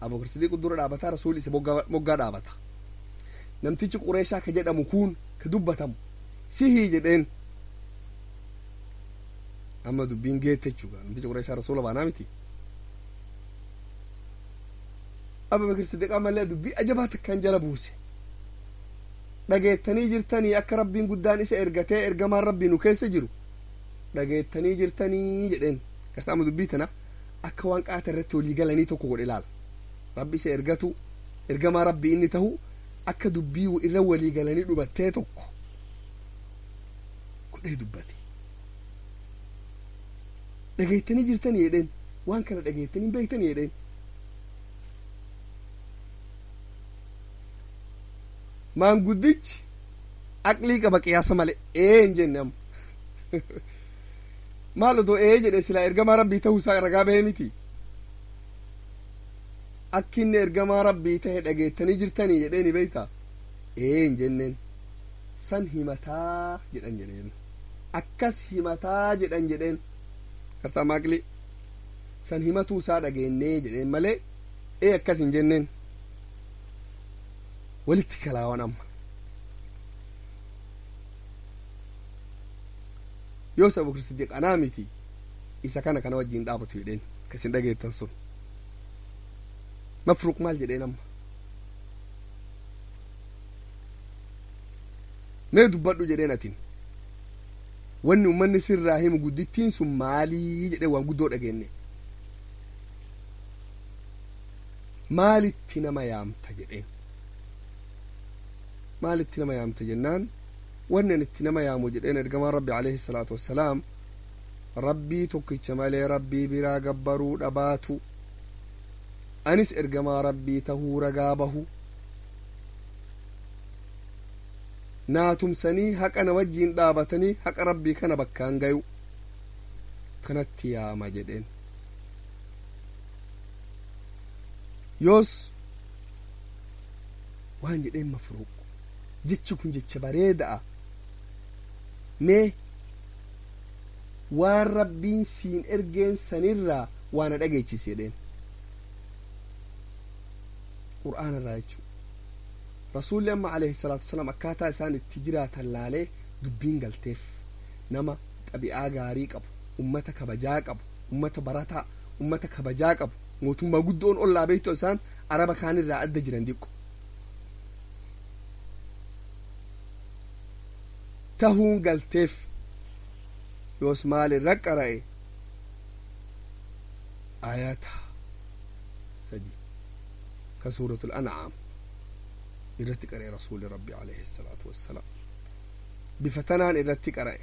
Abubakar Siddiiq dura dhaabataa, rasuulli isa moggaa dhaabata. Namtichi Qureeshaa ka jedhamu kun ka dubbatamu sihii jedheen. Amma dubbiin geette jechuudha. Namtichi Qureeshaa rasuula baanaa miti. Abubakar Siddiq ammallee dubbii ajabaa takkaan jala buuse. Dhageettanii jirtanii akka rabbiin guddaan isa ergatee ergamaan rabbii nu keessa jiru dhageettanii jirtanii jedheen. Garta amma dubbii tana akka waan qaata irratti walii galanii tokko godhe ilaala. Rabbi isa ergatu, ergamaa rabbii inni tahu, akka dubbii irra walii galanii dhubattee tokko godhee dubbate. Dhageettanii jirtanii jedheen, waan kana dhageettanii beektanii jedheen. Maanguddichi aqlii qaba qiyaasa malee ee hin jenne. Amma maal odoo ee jedhe silaa ergamaa rabbii ta'uu isaa ragaa bahee miti. Akki inni ergamaa rabbii tahe dhageettanii jirtanii jedheeni beeyta, ee hin jenneen. San himataa jedhan jedheen, akkas himataa jedhan jedheen. Kartaa maaqlii san himatuu isaa dhageennee jedheen malee ee akkas hin jenneen. Walitti kalaawan. Amma yoos Abubakar Siddiq anaa miti isa kana kana wajjiin dhaabatu jedheen kasin dhageettan sun. Mafruuq maal jedheen? Amma mee dubbadhu jedheen, atin wanni ummanni sirraa himu guddittiin sun maalii jedhee. Waan guddoo dhageenne, maalitti nama yaamta jedheen. Maalitti nama yaamta jennaan, wanni ani itti nama yaamu jedheen, ergamaan rabbi alayhi salaatu wassalaam rabbii tokkicha malee rabbii biraa gabbaruu dhabaatu, anis ergamaa rabbii tahuu ragaa bahu, naatumsanii haqa na wajjiin dhaabatanii haqa rabbii kana bakkaan gayu kanatti yaama jedheen. Yoos waan jedheen Mafruuq, jechi kun jecha bareeda'a, mee waan rabbiin siin ergeen sanirraa waa na dhageechise jedheen. Qur'aana irraa jechuu. Rasuulli amma alayhi salaatu wasalaam akkaataa isaan itti jiraatan laalee dubbiin galteef. Nama xabi'aa gaarii qabu, ummata kabajaa qabu, ummata barataa, ummata kabajaa qabu, mootummaa guddoon ollaa beektu, isaan araba kaanirraa adda jiran diqqo tahuun galteef. Yoos maal irra qara'e? Ayata 3 ka suuratul an'aam irratti qara'e. Rasuuli rabbi alayhi salaatu wassalaam bifa tanaan irratti qara'e.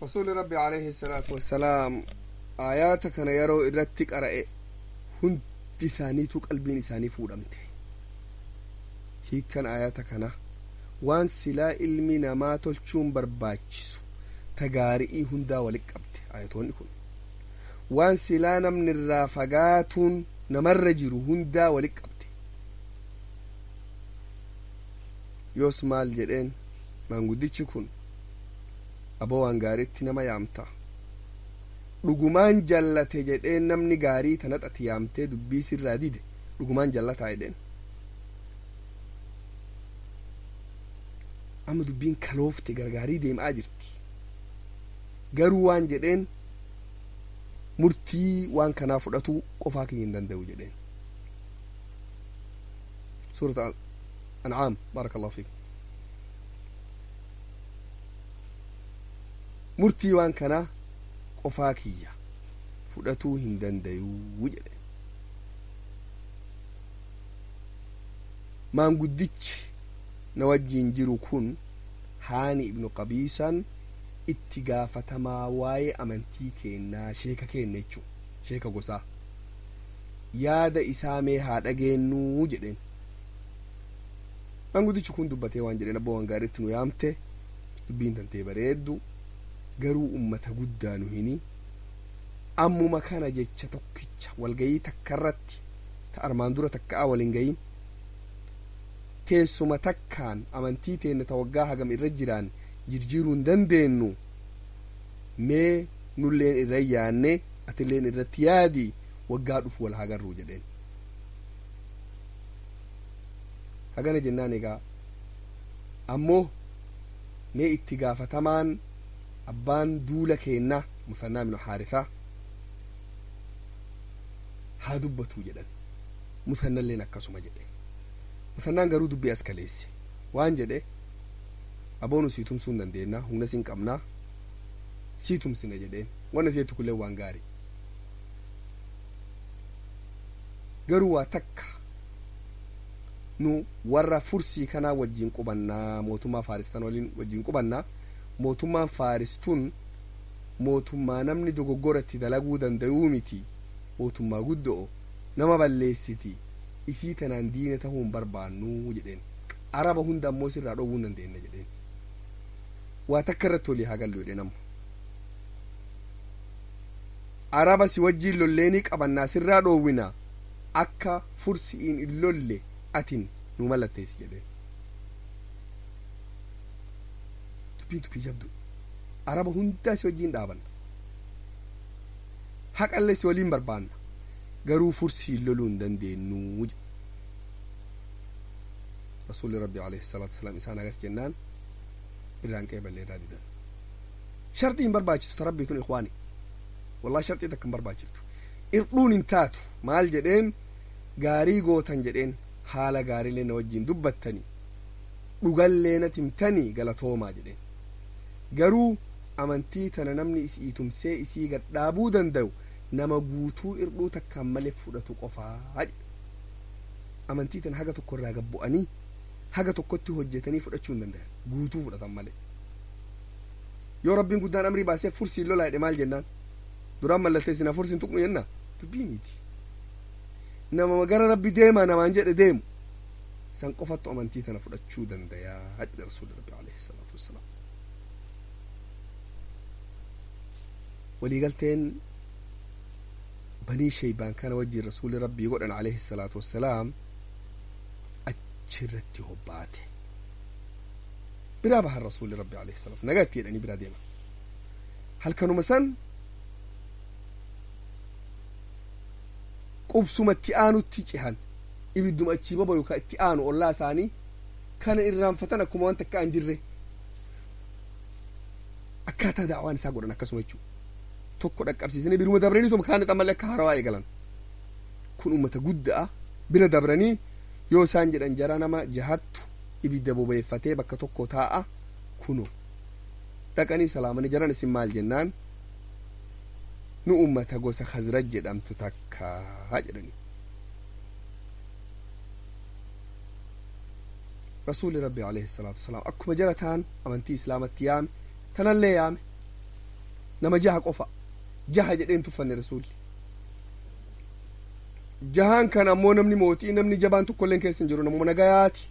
Rasuulli Rabbi alayhi salaatu wassalaam aayaata kana yeroo irratti qara'e hundi isaaniitu qalbiin isaanii fuudhamte. Hiikkan aayaata kana waan silaa ilmi namaa tolchuun barbaachisu tagaari'ii hundaa walit qabde. Aayatoonni kun waan silaa namni irraa fagaatuun namarra jiru hundaa walit qabde. Yoos maal jedheen maanguddichi kun? Aboo, waan gaariitti nama yaamta, dhugumaan jallate jedheen. Namni gaarii tanaxati yaamtee dubbii sirraa dide dhugumaan jallataa jedheen. Amma dubbiin kaloofte, gargaarii deemaa jirti. Garuu waan jedheen, murtii waan kanaa fudhatuu qofaa kiyya hin danda'u jedheen. Suurata Ancaam, baarakallahu fiik. Murtii waan kanaa qofaa kiyya fudhatuu hin dandayuu jedhe. Maanguddichi na wajjiin jiru kun, Haani Ibnu Qabiisaan, itti gaafatamaa waa'ee amantii keennaa, sheeka keenna jechuu, sheeka gosaa, yaada isaa mee haa dhageennuu jedheen. Maanguddichi kun dubbatee waan jedheen: abboo, waan gaariitti nu yaamte, dubbiin tantee bareeddu, garuu ummata guddaa nu hini ammuma kana jecha tokkicha walgayii takka irratti ta armaan dura takka'a waliin gayin teessuma takkaan amantii teenna ta waggaa hagam irra jiraan jirjiiruu hin dandeenyu. Mee nulleen irra yaanne, atilleen irratti yaadi, waggaa dhufu wal hagarruu jedheen. Hagana jennaan egaa ammoo mee itti gaafatamaan abbaan duula keenna Musannaa ibnu Haarisaa haa dubbatuu jedhan. Musannalleen akkasuma jedhe. Musannaan garuu dubbii as kaleesse. Waan jedhe: aboonu sii tumsuu hin dandeenna, humna siin qabnaa, sii tumsina jedheen. Wanna seetu kulleen waan gaarii, garuu waa takka, nu warra Fursii kanaa wajjin qubannaa, mootummaa Faaristan waliin wajjin qubannaa. Mootummaan Faaristun mootummaa namni dogoggoratti dalaguu danda'uu miti, mootummaa guddo'o nama balleessiti. Isii tanaan diina ta'uu hin barbaannuu jedheen. Araba hunda ammoo sirraa dhoowwuu hin dandeenna jedheen. Waa takka irratti olii haa gallu jedheen. Amma araba si wajjiin lolleenii qabannaa, sirraa dhoowwina, akka Fursi'iin hin lolle atin nu mallatteessi jedheen. Dubbiin dubbii jabdu. Araba hundaa si wajjiin dhaabanna, haqallee si waliin barbaanna, garuu Fursiin loluu hin dandeenyu. Rasuulli Rabbi alayhi salaatu wasalaam isaan agas jennaan irraan qeeballee irraa didan. Sharxii hin barbaachistu ta Rabbii tun, ikwaani, wallahi sharxii takka hin barbaachiftu, irdhuun hin taatu. Maal jedheen? Gaarii gootan jedheen, haala gaariilee na wajjiin dubbattani, dhugallee na timtanii, galatoomaa jedheen. Garuu amantii tana namni isii tumsee isii gadhaabuu danda'u nama guutuu irdhuu takkaan malee fudhatu qofaa jedhe. Amantii tana haga tokko irraa gabbu'anii haga tokkotti hojjetanii fudhachuu hin danda'an, guutuu fudhatan malee. Yoo Rabbiin guddaan amrii baasee Fursiin lolaa jedhe maal jennaan? Duraan mallatteessinaa Fursiin tuqnu jenna? Dubbii miti. Nama gara Rabbi deemaa namaan jedhe deemu san qofattu amantii tana fudhachuu dandayaa jedhe Rasuulli Rabbi alayhi salaatu wassalaam. Waliigalteen Banii Sheybaan kana wajjin Rasuulli Rabbii godhan alayhi salaatu wassalaam achirratti hobbaate. Biraa bahan. Rasuulli Rabbi alayhi salaatu nagaatti jedhanii biraa deeman. Halkanuma san qubsuma itti aanutti cehan. Ibidduma achii baba yookaan itti aanu ollaa isaanii kana irraanfatan, akkuma waan takka an jirre. Akkaataa daawaan isaa godhan akkasuma jechuudha. Tokko dhaqqabsiisanii biruma dabranii tuma kaan malee akka haarawaa eegalan. Kun ummata guddaa bira dabranii yoo isaan jedhan jara nama jahattu ibidda bobeeffatee bakka tokko taa'a. Kuno dhaqanii salaamanii, jaran isin maal jennaan, nu ummata gosa Khazraj jedhamtu takkaa jedhanii. Rasuuli Rabbi alayhi salaatu wasalaam akkuma jara ta'an amantii Islaamatti yaame, tanallee yaame. Nama jaha qofa jaha jedheen tuffanne rasuulli. Jahaan kan ammoo namni mootii, namni jabaan tokkolleen keessa hin jiru, namuma nagayaati.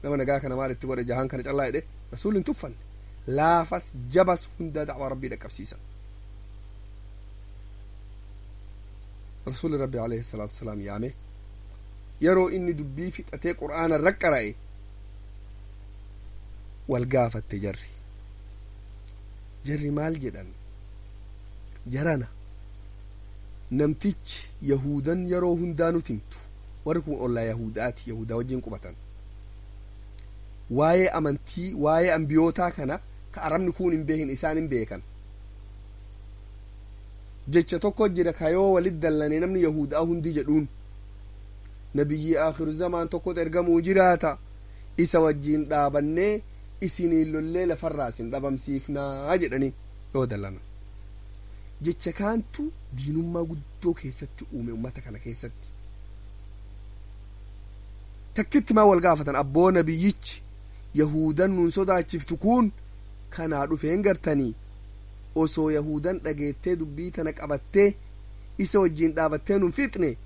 Nama nagaa kana maal itti godhe jahaan kana callaa jedhe rasuulli hin tuffanne. Laafas jabas hundaa dacwaa rabbii dhaqqabsiisan. Rasuulli rabbi alayhi salaatu wasalaam yaame yeroo inni dubbii fixatee qur'aana irra qara'e wal gaafatte jarri. Jarri maal jedhan? Jarana, namtichi yahudan yeroo hundaa nuti himtu, warri kun ollaa yahudaati, yahudaa wajjin qubatan, waa'ee amantii, waa'ee ambiyootaa kana ka arabni kun hin beekin isaan hin beekan. Jecha tokko jira ka yoo walit dallane namni yahudaa hundi jedhuun, nabiyyi akhiru zamaan tokkotu ergamuu jiraata, isa wajjiin dhaabannee isiniin lollee lafarraa isin dhabamsiifnaa jedhanii yoo dallanan. Jecha kaantu diinummaa guddoo keessatti uume ummata kana keessatti. Takkitti maa wal gaafatan? Abboo, nabiyyichi yahudan nun sodaachiftu kun kanaa dhufeen gartanii osoo yahudan dhageettee dubbii tana qabattee isa wajjiin dhaabattee nun fixne,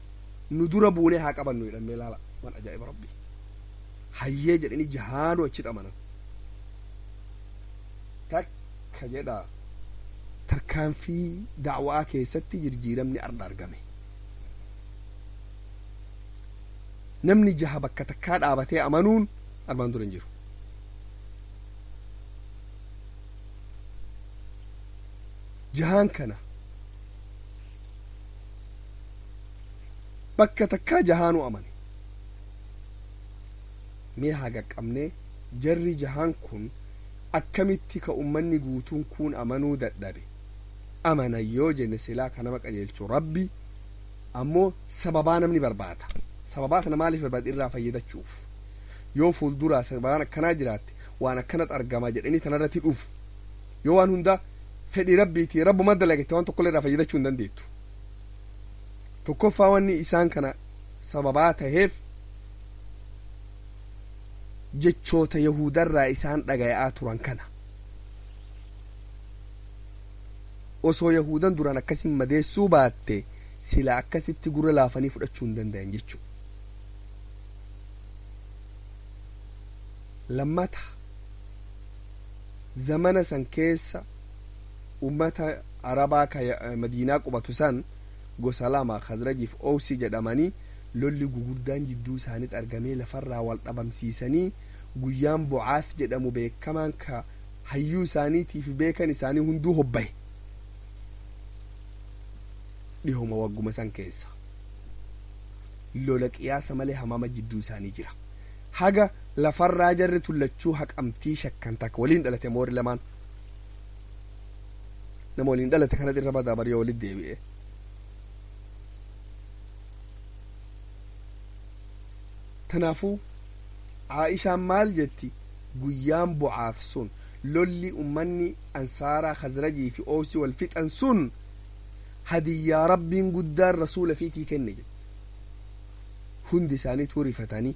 nu dura buunee haa qabannu jedhamee. Laala waan ajaa'iba rabbi. Hayyee jedhanii jahaanuu achi xamanan. Takka jedha, tarkaanfii da'waa keessatti jirjiiramni arda argame. Namni jaha bakka takkaa dhaabatee amanuun armaan dura hin jiru. Jahaan kana bakka takkaa jahaanuu amane. Mee haa qaqqabnee, jarri jahaan kun akkamitti ka ummanni guutuun kun amanuu dadhabe amanan yoo jenne, silaa ka nama qajeelchu rabbi, ammoo sababaa namni barbaada. Sababaa tana maaliif barbaada? Irraa fayyadachuuf. Yoo fuulduraa sababaan akkanaa jiraatte waan akkanat argama jedhanii tanarratti dhufu. Yoo waan hunda fedhii rabbiiti, rabbuma dalagette, waan tokkollee irraa fayyadachuu hin dandeettu. Tokkoffaa, wanni isaan kana sababaa taheef jechoota yahudarraa isaan dhagaya'aa turan kana. Osoo yahudan duraan akkasin madeessuu baatte, sila akkasitti gurra laafanii fudhachuu hin dandayan jechuu. Lammata, zamana san keessa ummata arabaa ka madiinaa qubatu san gosa lama, khazrajiif owsi jedhamanii, lolli gugurdaan jidduu isaaniit argamee lafarraa wal dhabamsiisanii, guyyaan bucaaf jedhamu beekamaan ka hayyuu isaaniitiif beekan isaanii hunduu hobbaye dhihoma. Wagguma san keessa lola qiyaasa malee hamama jidduu isaanii jira. Haga lafarraa jarri tullachuu haqamtii shakkan takka waliin dhalate. Moori lamaan nama waliin dhalate kanat irra badaa bar yoo walit deebi'e. Tanaafuu Aa'ishaan maal jetti? Guyyaan bu'aaf sun, lolli ummanni ansaaraa khazrajii fi oosii wal fixan sun, hadiyyaa rabbiin guddaan rasuula fiitii kenne jette. Hundi isaanii tuurifatanii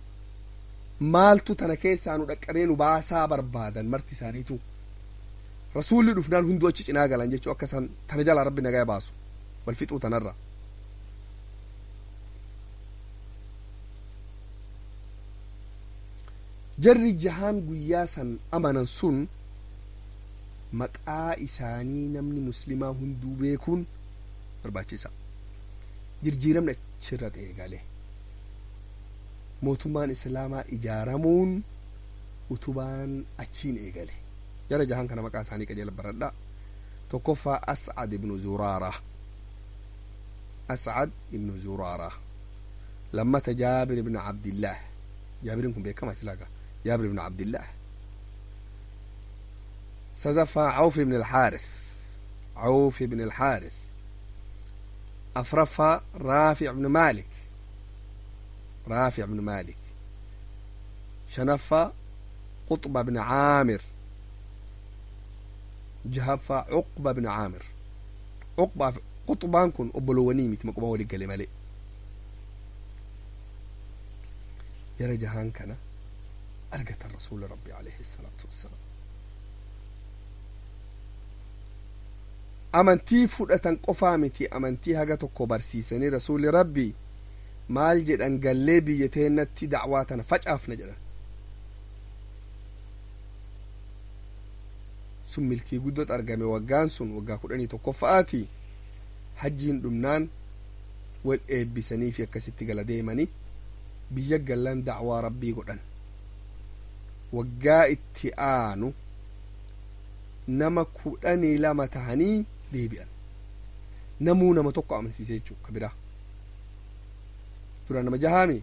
maaltu tana keessaa nu dhaqqabee nu baasaa barbaadan. Marti isaaniitu rasuulli dhufnaan hunduu achi cinaa galan jechuu, akka isaan tana jalaa rabbi nagaa baasu wal fixuu tanarra. Jarri jahaan guyyaa san amanan sun maqaa isaanii namni muslimaa hunduu beekuun barbaachisa. Jirjiiramni achirra eegale. Mootummaan islaamaa ijaaramuun utubaan achiin eegale. Jara jahaan kana maqaa isaanii qajeela baradha. Tokkoffaa, Ascad ibnu Zuraara, Ascad ibnu Zuraara. Lammata, Jaabir ibnu Cabdillaah. Jaabirin kun beekama silaaga, Jaabir ibnu Cabdillaah. Sadaffaa, Cawf ibn Alxaarith, Cawf ibn Alxaarith. Afraffaa, Raafic ibnu Maalik, Raafic ibnu Maalik. Shanaffaa, Quxba ibn Caamir. Jahaffaa, Cuqba ibn Caamir. Cuqbaaf Quxbaan kun obbolowwanii miti, maquma walii gale malee. Jara jahaan kana argatan rasuula rabbi alayhi salaatu wassalaam. Amantii fudhatan qofaa miti, amantii haga tokko barsiisanii rasuulli rabbi maal jedhan? Gallee biyya teennatti dacwaa tana facaafna jedhan. Sun milkii guddot argame. Waggaan sun waggaa 11ffaati. Hajjiin dhumnaan wal eebbisanii fi akkasitti gala deemanii biyya gallan dacwaa rabbii godhan. Waggaa itti aanu nama 12 tahanii deebi'an. Namuu nama tokko amansiise jechuu ka biraa dura nama jahaami,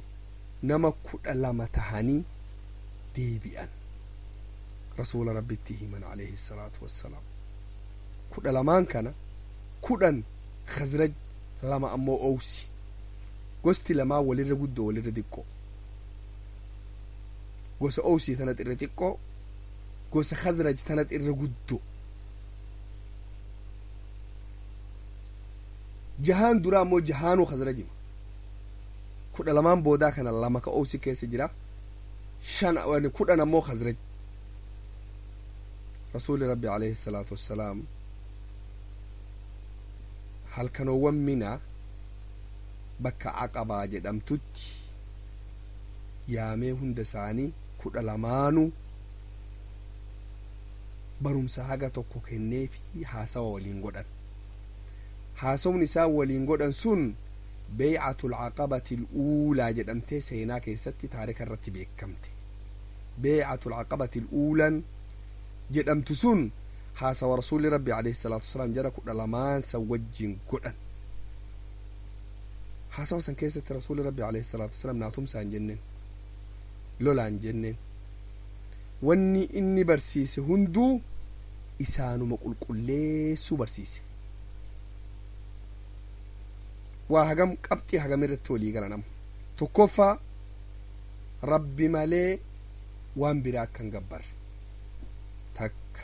nama 12 tahanii deebi'an. Rasuula rabbitti himan alayhi salaatu wassalaam. 12n kana 10 Khazraj, 2 ammoo Owsi. Gosti lamaa walirra guddoo, walirra xiqqoo. Gosa Owsii tanat irra xiqqoo, gosa Khazraj tanat irra guddoo. Jahaan duraa ammoo jahaanuu Khazrajima. 12n boodaa kana 2 ka Owsi keessa jira, 5, 10 ammoo Khazraj. Rasuuli rabbi alayhi salaatu wassalaam halkanoowwan Minaa bakka Caqabaa jedhamtutti yaamee hunda isaanii 12nuu barumsa haga tokko kennee fi haasawa waliin godhan. Haasawni isaan waliin godhan sun beeycatul caqabati uulaa jedhamtee seenaa keessatti taarika irratti beekamte. Beeycatul caqabati uulan jedhamtu sun haasawa rasuulli rabbi alayhi salaatu wasalaam jara 12n san wajjin godhan. Haasawa san keessatti rasuulli rabbi alayhi salaatu wasalaam naatumsaan jenneen, lolaan jenneen, wanni inni barsiise hunduu isaanuma qulqulleessuu barsiise. Waa hagam, qabxii hagam irratti walii gala? Nama tokkoffaa, rabbi malee waan biraa akka hin gabbarre. Takka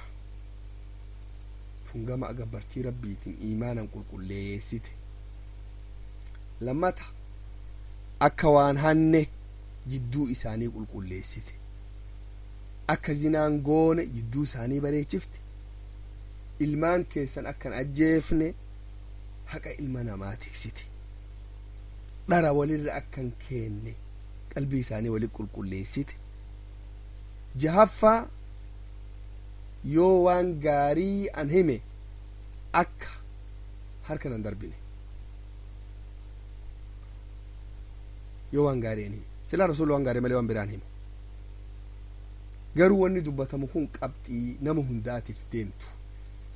tun gama gabbartii rabbiitiin iimaanan qulqulleessite. Lammata, akka waan hanne jidduu isaanii qulqulleessite, akka zinaan goone jidduu isaanii bareechifte, ilmaan keessan akkan ajjeefne, haqa ilma namaa tiksite, dhara walirra akkan keenne qalbii isaanii wali qulqulleessite. Jahaffaa, yoo waan gaarii an hime akka harka nan darbine. Yoo waan gaarii an hime, silaa rasuulli waan gaarii malee waan biraan himu. Garuu wanni dubbatamu kun qabxii nama hundaatiif deemtu.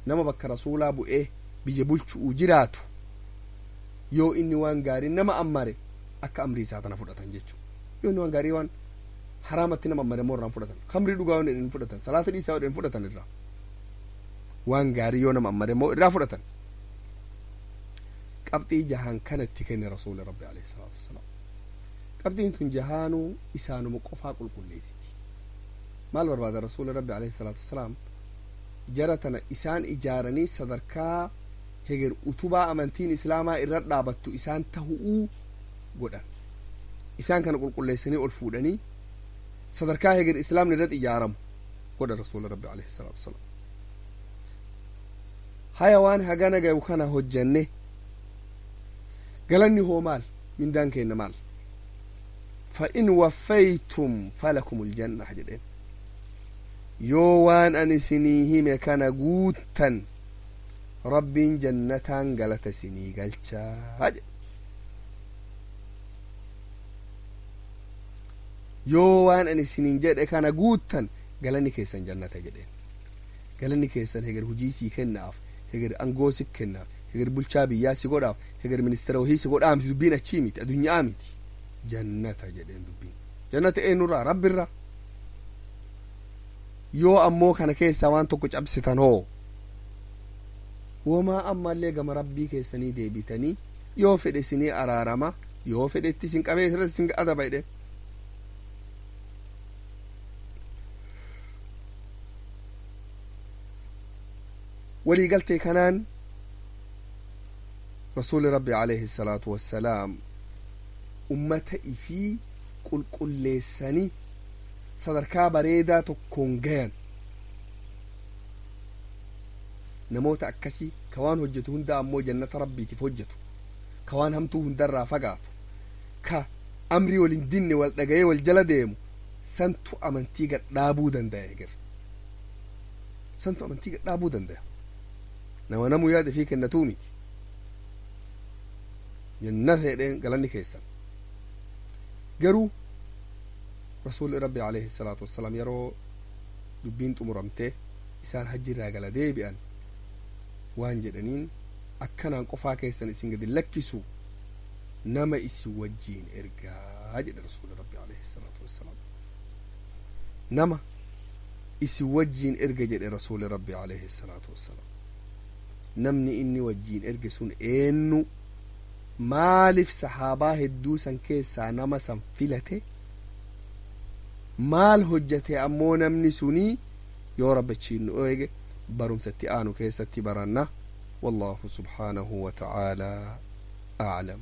Nama bakka rasuulaa bu'ee biyya bulchu'u jiraatu, yoo inni waan gaarii nama ammare akka amrii isaa tana fudhatan jechuu. Yoo inni waan gaarii waan haraamatti nama ammare immoo irraan fudhatan. Khamrii dhugaa yoo hin fudhatan, salaata dhiisaa yoo hin fudhatan irraa. Waan gaarii yoo nama ammare immoo irraa fudhatan. Qabxii jahaan kanatti kenne rasuuli rabbi alayhi salaatu wassalaam. Qabxiin tun jahaanuu isaanuma qofaa qulqulleessiti. Maal barbaada rasuuli rabbi alayhi salaatu wassalaam? Jara tana isaan ijaaranii sadarkaa heger utubaa amantiin islaamaa irra dhaabattu isaan tahu'uu godhan. Isaan kana qulqulleessanii ol fuudhanii sadarkaa heger islaamni irratti ijaaramu godhan rasuula rabbi alayhi salaatu wassalaam. Haya, waan hagana gayu kana hojjanne, galanni hoo maal? Mindaan keenna maal? فإن وفيتم فلكم الجنة jedheen. Yoo waan an isinii hime kana guuttan, rabbiin jannataan galata isinii galchaa jedhe. Yoo waan an isiniin jedhe kana guuttan, galanni keessan jannata jedheen. Galanni keessan heger hujii sii kennaaf, heger angoo si kennaaf, heger bulchaa biyyaa si godhaaf, heger ministeera wahii si godhaa miti. Dubbiin achii miti, addunyaa miti, jannata jedheen. Dubbiin jannata eenyurraa? Rabbirraa. Yoo ammoo kana keessaa waan tokko cabsitan hoo, womaa ammallee gama rabbii keessanii deebitanii, yoo fedhe isinii araarama, yoo fedhe itti isin qabee isirratti isin adaba jedheen. Waliigaltee kanaan rasuuli rabbi alayhi salaatu wassalaam ummata ifii qulqulleessanii sadarkaa bareedaa tokkoon gayan. Namoota akkasii ka waan hojjetu hunda ammoo jannata Rabbiitiif hojjetu, ka waan hamtuu hundarraa fagaatu, ka amrii wal hin dinne, wal dhagayee wal jala deemu santu amantii gadhaabuu danda'a. Eger santu amantii gadhaabuu danda'a. Nama namuu yaada fi kennatuu miti. Jannata jedheen galanni keessan. Garuu Rasuulli Rabbi alayhi salaatu wassalaam yeroo dubbiin xumuramtee isaan hajji irraa gala deebi'an waan jedhaniin: akkanaan qofaa keessan isin gadi lakkisu, nama isin wajjiin ergaa jedhe Rasuulli Rabbi alayhi salaatu wassalaam. Nama isin wajjiin erga jedhe Rasuulli Rabbi alayhi salaatu wassalaam. Namni inni wajjiin erge sun eenyu? Maaliif sahaabaa hedduu san keessaa nama san filate? Maal hojjate ammoo namni sunii? Yoo Rabbichiin nu eege barumsatti aanu keessatti baranna. Wallahu subhaanahu wa ta'aalaa أعلم.